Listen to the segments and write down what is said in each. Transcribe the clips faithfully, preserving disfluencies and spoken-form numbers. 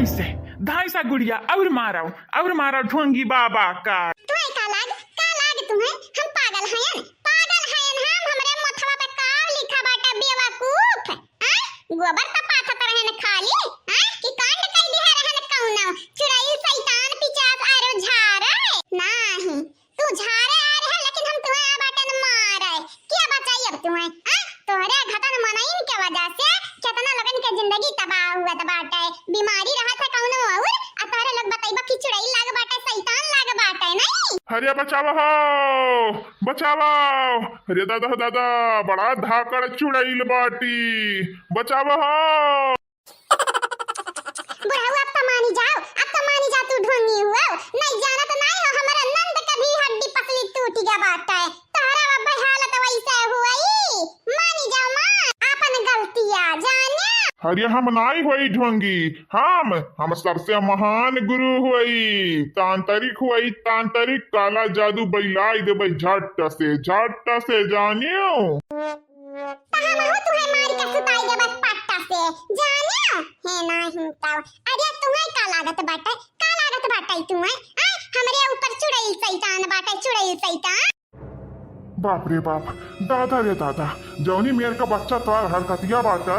से, धाई सा गुड़िया, और मारव, और मारव ढोंगी बाबा का। तुहे का लाग, का लाग तुहे? हम पागल हयन, पागल हयन हम, हमरे मोथवा पे का लिखा बाटे बेवकूफ? आय? गोबर त पाथत रहन खाली, आय? कि कांड कई दिहे रहन कौनो? चुड़ैल शैतान पिचास आरो झारे? नाही। तू झारे आ रहे, लेकिन हम तुहे आ बाटन मारे। के बचाई अब तुहे? आ? तोहरे घटन मनइन के वजह से केतना लोगन के जिंदगी तबाह हुअत बाटे। बीमारी रहत है कौनो और, आ तोहरे लोग बतइबा कि चुड़ैल लाग बाटे, शैतान लाग बाटे, नहीं? अरे बचावा हो, बचावा। अरे दादा हो दादा, बड़ा धाकड़ चुड़ैल बाटी। बचावा हो। बुढ़ऊ, अब तो मानी जाओ, अब तो मानी जा, तू ढोंगी हुआ। नहीं जानत नहीं हो, हमारा नंद के भी हड्डी पसली टूट गया बाटे। तोहरा अब हालत वैसे हुई। मानी जाओ, मान आपन गलतिया जाने। अरे हम नाई होई ढोंगी, हम, हम सबसे महान गुरु होई, तांत्रिक होई, तांत्रिक काला जादू बैलाई देबै झट से, झट से जानियो। त हमहू तुहे मार के सुताई देबे पट्टा से, जानियो? हे नाही तब। अरे तुहे का लागत बाटे, का लागत बाटे तुहे? आ, हमरे ऊपर चुड़ैल शैतान बाटे, चुड़ैल शैतान। बाप रे बाप, दादा रे दादा, जौनी मेर का बच्चा तोहार हरकतिया बाटे,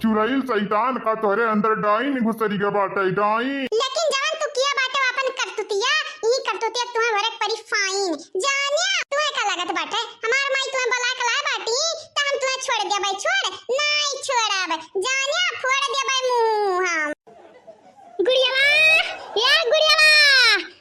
चुड़ैल शैतान का तोहरे अंदर डाइन घुसरी गा बाटे, डाइन। लेकिन जवन तू किया बाटे अपन करतुतिया, ई करतुतिया तुहे भरे के परी फाइन। जानिया, तुहे का लागत बाटे? हमार माई तुहे बुला के लाए बाटी, त हम तुहे छोड़ देबै, छोड़? नाई छोड़ब। जानिया, फोड़ देबै मुंह हम। गुड़ियावा, ए गुड़ियावा,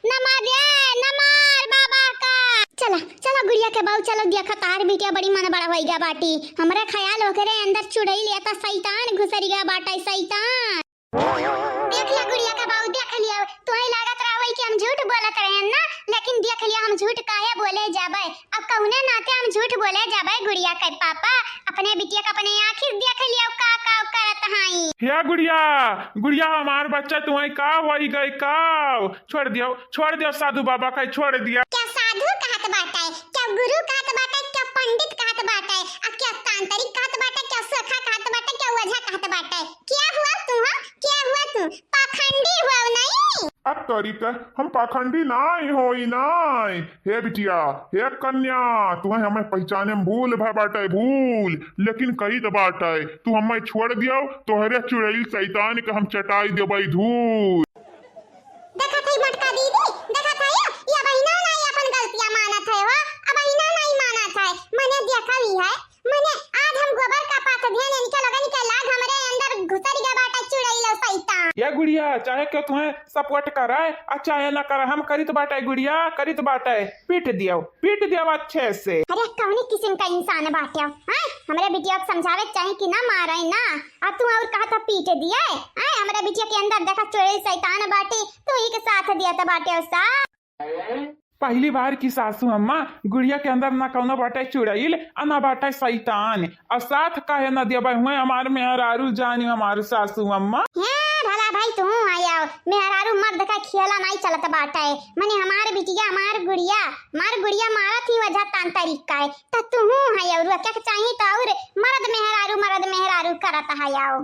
न मार दे, न मार बाबा का। चला, चला गुड़िया के बाऊ, चला, देखा तार बिटिया बड़ी मन बड़ा होई गा बाटी। हमरा ख्याल ओकरे अंदर चुड़ैल या त शैतान घुसरी गा बाटे, शैतान। देख लिया गुड़िया का बाऊ, देख लिया। तुहे लागत रहवई कि हम झूठ बोलत रहेन ना, लेकिन देख लिया हम झूठ काहे बोले जाबे। अब कौने नाते हम झूठ बोले जाबे गुड़िया के पापा? अपने बिटिया के अपने आँखी देख लिया का का करत हई। हे गुड़िया, गुड़िया हमार बच्चा तुहे का होई गई का? छोड़ दियो, छोड़ दियो साधु बाबा का, छोड़ दिया। क्या साधु कहत बाटे, क्या गुरु कहत बाटे, क्या पंडित कहत बाटे, आ क्या तांत्रिक कहत बाटे, क्या सोखा कहत बाटे, क्या ओझा कहत बाटे? क्या हुआ तू, हाँ? क्या हुआ तू? पाखंडी हुआ नहीं? अब तोरी के हम पाखंडी नाई होई नाई। हे बिटिया, हे कन्या, तुहे हमें पहचाने में भूल भय बाटे, भूल। लेकिन कही त बाटे, तू हमें छोड़ दियो, तोहरे चुड़ैल शैतान के हम चटाई देबै धूल। देखत हई मोटका दीदी, देखत हई, ये बहिना नाई अपन गलतिया मानत है हो, अब बहिना नाई मानत है, मने देखा भी है। मने आज हम गोबर का पाथ दिहन, इनके लोगन के लाग हमरे अंदर घुसर गया बाटे चुड़ैल शैतान। या गुड़िया, चाहे केहू तुहे support करे आ चाहे ना करे, हम करित बाटे गुड़िया, करित बाटे। पीट दियो, पीट दियो अच्छे से। अरे कौनी किस्म का इंसान बाटे, हाँ? हमरे बिटिया के समझावे के चाही कि ना मारे ना, आ तू और कहा था पीट दिए, हाँ? हमरे बिटिया के अंदर देखा चुड़ैल शैतान बाटी, तू ही के साथ दिया था बाटे सा। पहली बार की सासू अम्मा, गुड़िया के अंदर ना कौनो बाटे चुड़ैल, आ ना बाटे शैतान। अब साथ काहे ना देबे हुए हमार मेहरारू जानी हमार सासू अम्मा। हे भला भाई तू आयो, मेहरारू मर्द का खेला नहीं चलत बाटे। मने हमार बिटिया, हमार गुड़िया, हमार गुड़िया मारत ही वजह तांत्रिक का है। त तू हूँ है और क्या चाही त और मर्द मेहरारू, मर्द मेहरारू करत है आओ।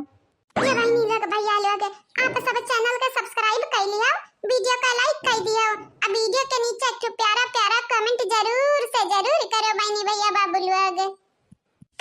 ए बहिनी लोग, भैया लोग, आप सब channel के subscribe कर लियो, video का like कर दियो, आ video के नीचे एक ठो प्यारा प्यारा comment जरूर से जरूर करो बहिनी भैया बाबू लोग।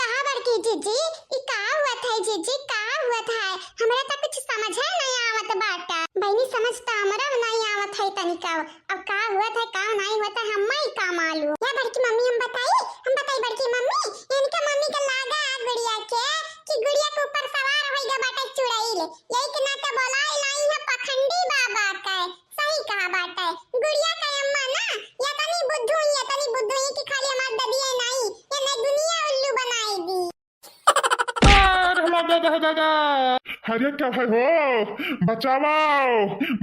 कहा बड़की जीजी, ई का हुआ था जीजी, का हुआ था? हमरा त कुछ समझे नहीं आवत बाटा। बहिनी समझ त हमरा नहीं आवत है तनिका। अब का हुआ था, का नहीं हुआ था, हम्मा ही का मालूम। या बड़की मम्मी हम बताई, हम बताई बड़की मम्मी, इनका मम्मी के लागा आ गुड़िया के कि गुड़िया के ऊपर सवार होई गा बाटे चुड़ैल। यही के नाते बोलाई लाई है पखंडी बाबा के। सही कहा बाटे। गुड़िया के अम्मा ना, या तनी बुद्धू, या तनी बुद्धू ही कि खाली हमार ददिया नहीं, ये नहीं दुनिया उल्लू बनाई दी। अरे हमार दादा, दादा। अरे क्या है हो? बचावा,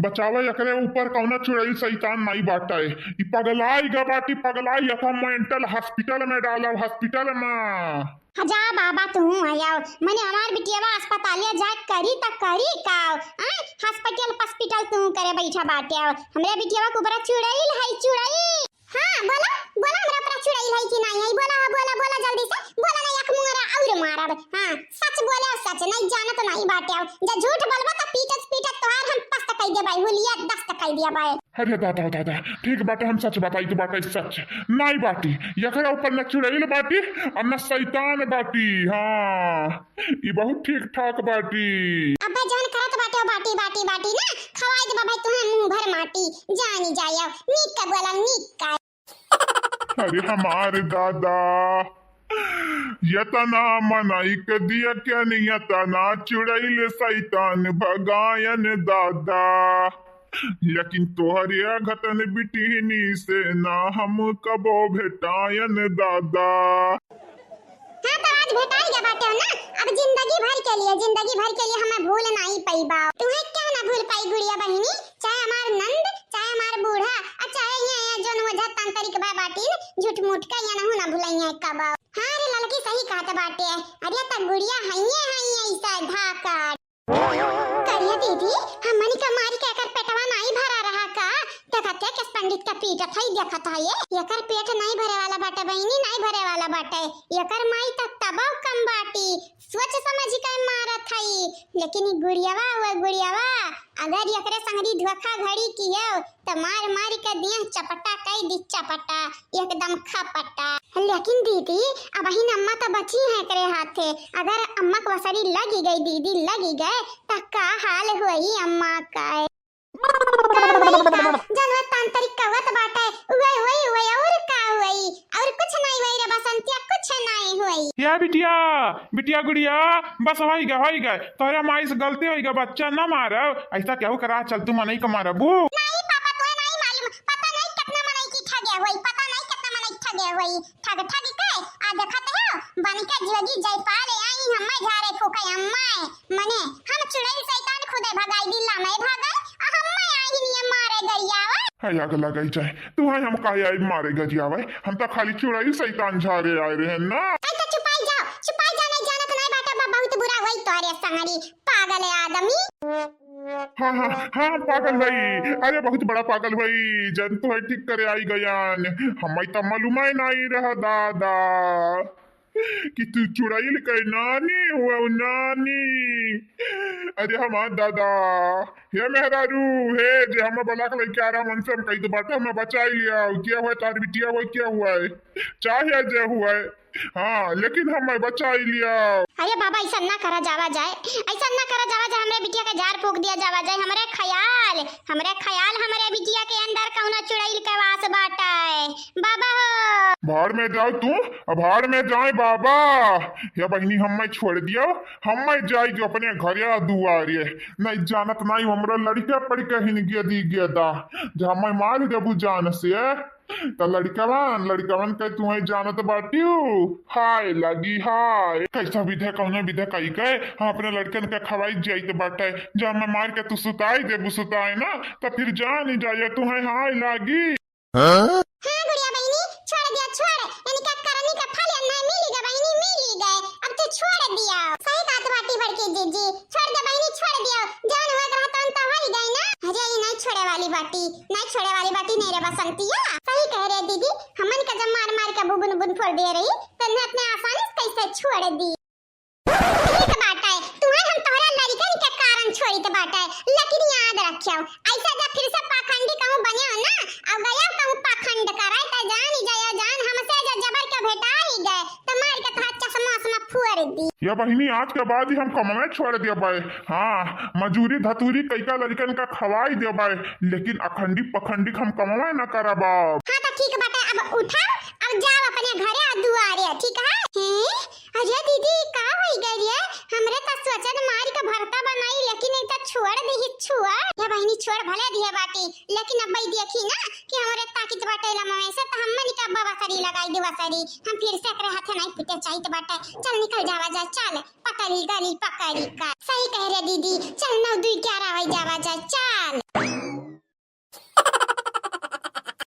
बचावा, एकरे ऊपर कौनो चुड़ैल शैतान नहीं बाटे। ई पगलाई गा बाटी, पगलाई, एका mental hospital में डालो, hospital में। जा बाबा तू आयो, मने हमार बिटियावा अस्पतालिया जाए करी त करी का? आ? Hospital पस्पिटल तू करे बैठा बाटे। हमरे बिटियावा के ऊपर चुड़ैल है, चुड़ैल। हाँ, बोला, बोला, हमरा ऊपर चुड़ैल है कि नहीं है? बोला, बोला, बोला जल्दी से, बोला, नहीं एक मुंगरा और मारब। हाँ, सच बोले और सच, नहीं जानत नहीं बाटे। जे झूठ बोलबो त पीटत पीटत तोहार हम पस्त हुलिया दस्त कइ दिया बाए। अरे दादा, दादा, ठीक बाटे, हम सच बताई तो बाटे सच। नाई बाटी, एकरा ऊपर न चुड़ैल बाटी और न शैतान बाटी। हाँ, ई बहुत ठीक ठाक बाटी। अब्बे जौन करत बाटे हो बाटी, बाटी, बाटी ना, खवाई देबा भाई तुहें मुंह भर माटी। जानी जाया, नीक का बोला, नीक का। अरे हमार दादा, यतना मनई के दिया के नहीं, यतना चुड़ैल शैतान भगायन दादा। लेकिन तोहरे घतन बिटिहनी से ना हम कबो भेटायन दादा। हाँ, तो आज भेटाई गया बाटे हो ना, अब जिंदगी भर के लिए, जिंदगी भर के लिए हमें भूल नहीं पइबा। तुहें क्या ना भूल पाई गुड़िया बहिनी, चाहे हमार नंद, चाहे हमार बूढ़ा, आ चाहे यहाँ, यहाँ जौन ओझा तांत्रिक बा बाटिन, झूठ मूठ का यहाँ नहु ना भुलइया कबो। हाँ रे ललकी, सही कहत बाटे। अरे त गुड़िया हइये हइये ऐसा धाकड़। करिया दीदी, हमनी का मारी के एकर पेटवा नाई भरा रहा का? देखत है किस पंडित का पीटत है, देखत है ये। एकर पेट नाई भरे वाला बाटे बहिनी, नाई भरे वाला बाटे। एकर माई त तबो कम बाटी। सोच समझ के मारत हई, लेकिन ई गुड़ियावा हुए गुड़ियावा, अगर एकरे संगरी धोखाधड़ी कियो त मार मार के दिया चपटा कई दी चपटा, एकदम खपटा। लेकिन दीदी, अबहिन अम्मा त बची है एकरे हाथे, अगर अम्मा के वसरी लगी गई दीदी, लगी गए त का हाल होई अम्मा का? का होई का? जनवा तांत्रिक कहत बाटे, उहे होई, उहे, और का होई? और कुछ नहीं होई रे बसंतिया, कुछ नहीं होई। या बिटिया, बिटिया गुड़िया, बस होई गा, होई गा। तोहरे माई से गलती होई गा, बच्चा ना मारब। ऐसा केहू करा चल तू मनई के मारबू? नहीं पापा, तोहे नहीं मालूम। पता नहीं कितना मनई की ठगे होई, पता नहीं कितना मनई ठगे होई। ठग ठग के आ देखत हो, बन के जोगी जयपाल आई, हम्मे झारे फूके हम्मे। मने हम चुड़ैल शैतान खुदे भगाई दिला, मैं भागल, आ हम्मे आई निये मारे गरियावा। है आग लगाई जाए, तू है हम काहे आई मारे गरियावा? हम तो खाली चुड़ैल शैतान झारे आए रहे ना। ऐ तो चुपाई जाओ, चुपाई जाओ, नहीं जानत नहीं बाटा बा, बहुत बुरा होई तोहरे संगरी, पागल आदमी। हाँ, हाँ, हाँ, पागल भाई, अरे बहुत बड़ा पागल भाई, जन तो है ठीक करे आई गयान, हमें तो मालूम ही नहीं रहा दादा। कि तू चुड़ैल के नानी हुआ, नानी। अरे हमार दादा, हे मेहरारू, हे जे हम बलाक लइके आ रहा, मन से हम कही तो बाटे, हमें बचाई लिया। क्या हुआ तार बिटिया हुआ, क्या हुआ है, चाहे जे हुआ है, हाँ, लेकिन हमें बचाई लिया। अरे बाबा, ऐसा ना करा जावा जाए, ऐसा ना करा जावा जाए, हमरे बिटिया के झार फूक दिया जावा जाए, हमरे ख्याल, हमरे ख्याल, हमरे बिटिया के अंदर कौनो चुड़ैल के वास बाटे। बाबा हो। भाड़ में जाओ तू, भाड़ में जाए बाबा। या बहिनी, हम्मे छोड़ दियो, हम्मे जाई जो अपने घरे दुआरे। नहीं जानत नहीं हमरा लड़के पड़ के हिन गेदी गेदा। जे हम्मे मार देबू जान से, त लड़कवन, लड़कवन के तुहे जानत बाटियो। हाय लगी हाय। कैसा विधे, कौनो विधे कई के हम अपने लड़कन के खवाई जाइत बाटे। जे हम्मे मार के तू सुताई देबू सुताए ना, त फिर जान ही जाए तुहे हाय लागी। हाँ? हाँ गुड़िया बहिनी, छोड़ दिया, छोड़। इनका करनी का फल अन्ना मिली गए बहिनी, मिली गए। अब तू छोड़ दिया। सही बात बाटी बड़की जीजी, छोड़ दे बहिनी, छोड़ दिया। जौन होत रहा तौन तो होई गई ना। अरे ई नहीं छोड़े वाली बाटी, नहीं छोड़े वाली बाटी नहीं रे बसंतिया। सही कह रहे दीदी, हमन का जब मार मार के बुबुन बुन फोड़ दे रही, तो इन्हें अपने आसानी से कैसे छोड़ दी? ठीक बाटे, तुहे हम तोहरा लड़कन के कारण छोड़ित बाटे, लेकिन याद रखियो, ऐसे जब फिर से पाखंडी कहूँ बने हो ना, अब गया कहूँ पाखंड करे, त जानी जाया जान, हमसे जो जबर के भेटाई गए, त मार के तोहार चश्मा उश्मा फोड़ दी। या बहिनी, आज के बाद ही हम कमवे छोड़ दिया बाए। हाँ, मजूरी धतूरी कइका लड़कन का खवाई दिया बाए, लेकिन अखंडी पखंडी हम कमवे न करब अब। हाँ, त ठीक बाटे, अब उठा, अब जाओ अपने घरे आ दुआरे, ठीक है? हैं? अरे दीदी, का होई गई रे? हमरे त सोचन मार के भरता बनाई, लेकिन ई त छोड़ दिही, छोड़। या बहिनी, छोड़ भले दिहे बाटी, लेकिन अब ई देखी ना कि हमरे ताकित बाटे लमवे से, त हमनी का बवसरी लगाई दी वसरी। हम फिर से एकरे हाथे नहीं पीटे चाहित बाटे। चल निकल जावा जा, चल। पकड़ी गली पकड़ी का। सही कह रहे दीदी, चल नौ दुई ग्यारह हो जावा जा, चल।